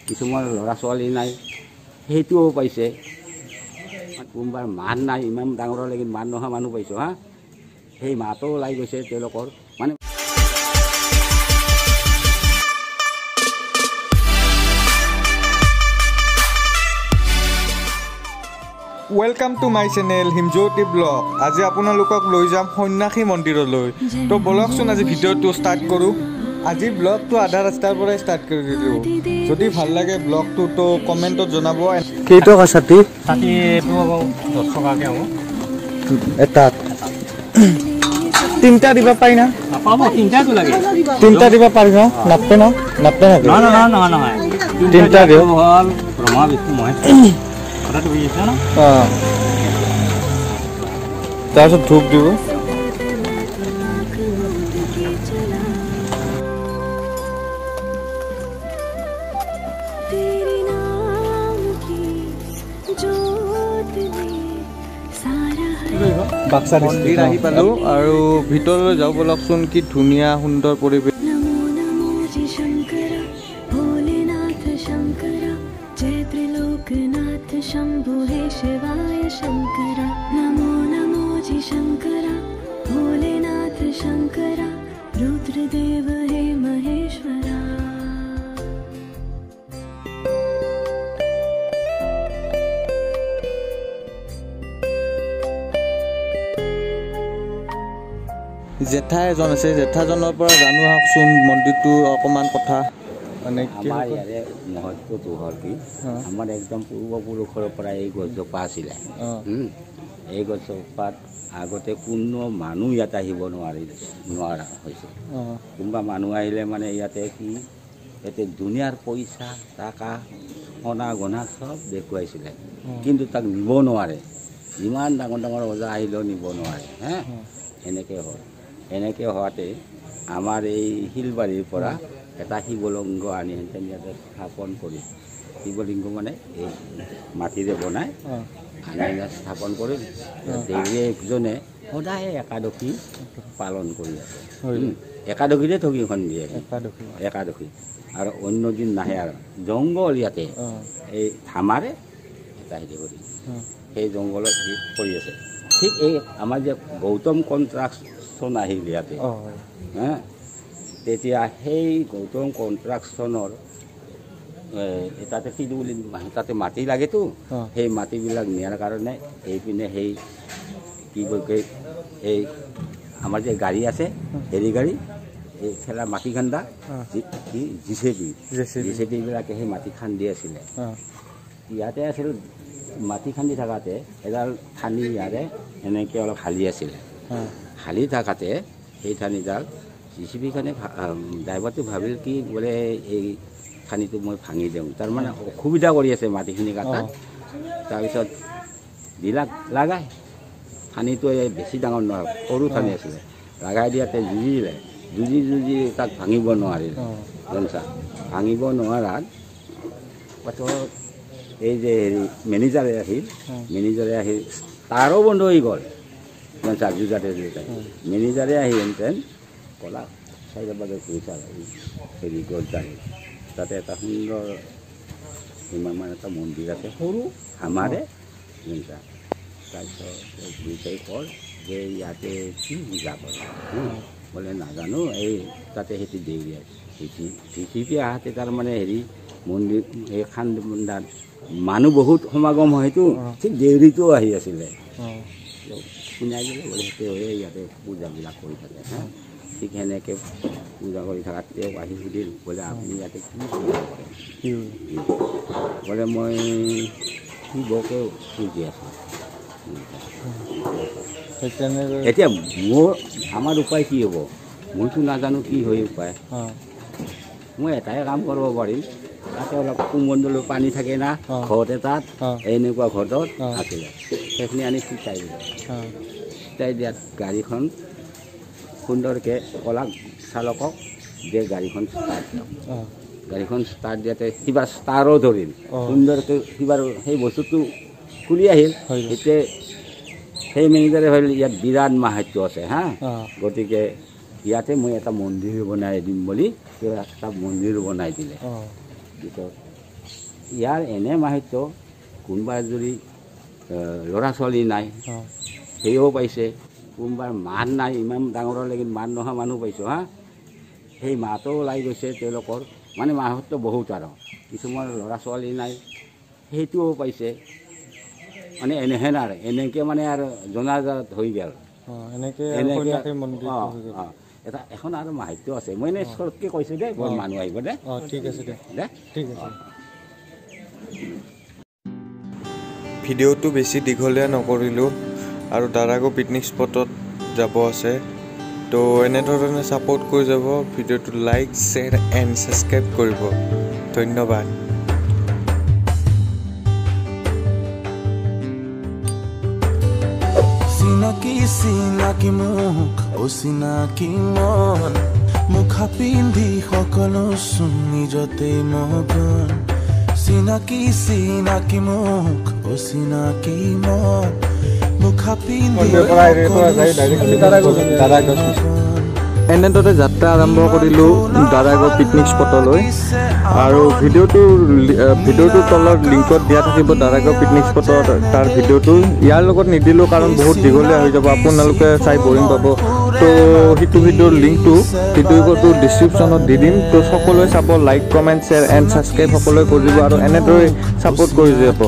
কিছুমান ল'ৰা ছোৱালী নাই, সেইটোও পাইছে। কোনোবাৰ মাত নাই, ইমান ডাঙৰলৈকে মাত নোহোৱা মানুহ পাইছোঁ, হা, সেই মাতো ওলাই গৈছে তেওঁলোকৰ। মানে welcome to my channel Himjyoti blog. আজি আপোনালোকক লৈ যাম সন্যাসী মন্দিৰলৈ। তো বলকচোন আজি ভিডিঅ'টো ষ্টাৰ্ট কৰোঁ। আজি ব্লগটো আধা ৰাস্তাৰ পৰাই ষ্টাৰ্ট কৰি দিলোঁ। যদি ভাল লাগে ব্লগটো তো কমেণ্টত জনাব। কেইটকা ছাতি? 10 টকাকৈ হ'ব। এটাত তিনিটা দিব পাৰি না? নাপাব, তিনিটাটো লাগে। তিনিটা দিব পাৰি ন? নাপে ন? নাপে নাকি? নহয়, নহয়, নহয়। তিনিটা দিয়ক। হ'ল ব্ৰহ্মা, বিষ্ণু, মহেশ, কথাটো বুজিছা ন? অঁ, তাৰপিছত ধূপ দিব। तेरे नाम की ज्योत ने सारा বাক্সা মন্দিৰ আহি পালোঁ আৰু ভিতৰলৈ যাওঁ বলকচোন। কি ধুনীয়া সুন্দৰ পৰিৱেশ। नमो नमो जी शंकरा, भोलेनाथ शंकरा, जय त्रिलोकनाथ शंभु हे शिवाय शंकरा। नमो नमो जी शंकरा, भोलेनाथ शंकरा, रुद्रदेव हे महेश्वरा। জেঠা এজন আছে, জেঠাজনৰ পৰা জানো আহকচোন মন্দিৰটোৰ অকণমান কথা। মানে কি আমাৰ ইয়াৰে মহত্বটো হ'ল কি, আমাৰ একদম পূৰ্বপুৰুষৰ পৰা এই গছজোপা আছিলে। এই গছজোপাত আগতে কোনো মানুহ ইয়াত আহিব নোৱাৰি, নোৱাৰা হৈছে। কোনোবা মানুহ আহিলে মানে ইয়াতে কি, ইয়াতে দুনিয়াৰ পইচা টকা সোণা গহনা চব দেখুৱাইছিলে, কিন্তু তাক নিব নোৱাৰে। যিমান ডাঙৰ ডাঙৰ ৰজা আহিলেও নিব নোৱাৰে। হে, এনেকৈ হ'ল। এনেকৈ হোৱাতে আমাৰ এই শিলবাৰীৰ পৰা এটা শিৱলিংগ আনি হেঁতেন ইয়াতে স্থাপন কৰি, শিৱলিংগ মানে এই মাটিৰে বনাই আনি ইয়াত স্থাপন কৰি দেৱী একজনে সদায় একাদশী পালন কৰি আছে। একাদশীতে ঠগীখন দিয়ে। একাদশী। একাদশী আৰু অন্য দিন নাহে। আৰু জংঘল ইয়াতে এই ধামাৰে এটা হেৰি কৰি সেই জংঘলত সি কৰি আছে। ঠিক এই আমাৰ যে গৌতম কনষ্ট্ৰাকশ্যন আহিল ইয়াতে, হা, তেতিয়া সেই গৌতম কনষ্ট্ৰাকশ্যনৰ তাতে শিলগুলি তাতে মাটি লাগেতো, সেই মাটিবিলাক নিয়াৰ কাৰণে এইপিনে সেই কি বুলি কয়, এই আমাৰ যে গাড়ী আছে, হেৰি গাড়ী, এই ঠেলা মাটি খান্দা, কি জিচেপি। জেচিবি। জিচেপিবিলাকে সেই মাটি খান্দি আছিলে। ইয়াতে আছিল। মাটি খান্দি থাকাতে এডাল ঠানি ইয়াৰে এনেকৈ অলপ হালি আছিলে। হালি থাকাতে সেই ঠানিডাল জিচিপিখনে, ড্ৰাইভাৰটো ভাবিল কি বোলে এই ঠানিটো মই ভাঙি দিওঁ, তাৰমানে অসুবিধা কৰি আছে মাটিখিনি কাটাত। তাৰপিছত দিলাক লাগাই। ঠানিটো এই বেছি ডাঙৰ নহয়, সৰু ঠানি আছিলে। লাগাই দিয়াতে যুঁজি দিলে, যুঁজি যুঁজি তাক ভাঙিব নোৱাৰিলে। জানিছা, ভাঙিব নোৱাৰাত পাছত এই যে হেৰি মেনেজাৰে আহিল। মেনেজাৰে আহি তাৰো বন্ধ হৈ গ'ল, জানিছা, যুঁজাতে যুঁজাতে। মেনেজাৰে আহি হেঁতেন কলা চাৰিটা বজাত ঘূৰি হেৰি গছডালি তাতে এটা সুন্দৰ ইমানমান এটা মন্দিৰ আছে সৰু আমাৰে, বুজিছা। তাৰপিছত ঘূৰি চাই কল যে ইয়াতে কি পূজা কৰে, বোলে নাজানো। এই তাতে সেইটো দেউৰী আছে। জিচিপি আহাতে তাৰমানে হেৰি মন্দিৰ এই খান্দাত মানুহ বহুত সমাগম হয়তো, ঠিক দেউৰীটোও আহি আছিলে। শুনাই গ'লে বোলে সেইটো ইয়াতে পূজাবিলাক কৰি থাকে। হা, ঠিক সেনেকৈ পূজা কৰি থকাত তেওঁক আহি সুধিল বোলে আপুনি ইয়াতে কি পূজা কৰে? বোলে মই শিৱকে পূজি আছোঁ। এতিয়া মোৰ আমাৰ উপায় কি হ'ব? মইতো নাজানো কি হয় উপায়। মই এটাই কাম কৰিব পাৰিম, তাতে অলপ কুমণ্ডলৰ পানী থাকে না, ঘৰতে তাত এনেকুৱা ঘৰটোত আছিলে, সেইখিনি আনি ছিটাই দিলে। ছিটাই দিয়াত গাড়ীখন সুন্দৰকৈ ক'লাক চালকক যে গাড়ীখন ষ্টাৰ্ট দিয়ক। গাড়ীখন ষ্টাৰ্ট দিয়াতে কিবা ষ্টাৰো ধৰিল সুন্দৰকৈ, কিবা সেই বস্তুটো খুলি আহিল। এতিয়া সেই মেনেজাৰে ভাবিল ইয়াত বিৰাট মাহাত্য আছে, হা, গতিকে ইয়াতে মই এটা মন্দিৰ বনাই দিম বুলি তেওঁ এটা মন্দিৰ বনাই দিলে। পিছত ইয়াৰ এনে মাহাত্য, কোনোবা যদি ল'ৰা ছোৱালী নাই সেয়াও পাইছে, কোনোবাৰ মাত নাই, ইমান ডাঙৰলৈকে মাত নোহোৱা মানুহ পাইছোঁ, হা, সেই মাতো ওলাই গৈছে তেওঁলোকৰ, মানে মাহাত্য বহুত। আৰু কিছুমান ল'ৰা ছোৱালী নাই সেইটোও পাইছে, মানে এনেহেন আৰু এনেকৈ মানে আৰু জনাজাত হৈ গ'ল। এনেকৈ এটা এখন আৰু মাহাত্য আছে, মই এনেই চৰ্টকৈ কৈছোঁ দেই, বৰ মানুহ আহিব দে। ঠিক আছে দে, ঠিক আছে। ভিডিঅ'টো বেছি দীঘলীয়া নকৰিলোঁ আৰু দাৰাগাঁও পিকনিক স্পটত যাব আছে, তো এনেধৰণে ছাপোৰ্ট কৰি যাব, ভিডিঅ'টো লাইক, শ্বেয়াৰ এণ্ড ছাবস্ক্ৰাইব কৰিব। ধন্যবাদ। চিনাকি চিনাকি মুখ, অচিনাকি মন, মুখা পিন্ধি সকলো চোন নিজতে মগন। চিনাকি চিনাকি মুখ, অচিনাকি মন, মুখা পিন্ধি। এনেদৰে যাত্ৰা আৰম্ভ কৰিলোঁ দাৰাগাঁও পিকনিক স্পটলৈ। আৰু ভিডিঅ'টোৰ তলত লিংকত দিয়া থাকিব দাৰাগাঁও পিকনিক স্পটৰ তাৰ ভিডিঅ'টো। ইয়াৰ লগত নিদিলোঁ কাৰণ বহুত দীঘলীয়া হৈ যাব, আপোনালোকে চাই বৰিং পাব। তো সেইটো ভিডিঅ'ৰ লিংকটো ভিডিঅ'টো ডিছক্ৰিপশ্যনত দি দিম, তো সকলোৱে চাব, like, comment, share and subscribe সকলোৱে কৰি দিব আৰু এনেদৰে ছাপোৰ্ট কৰি যাব।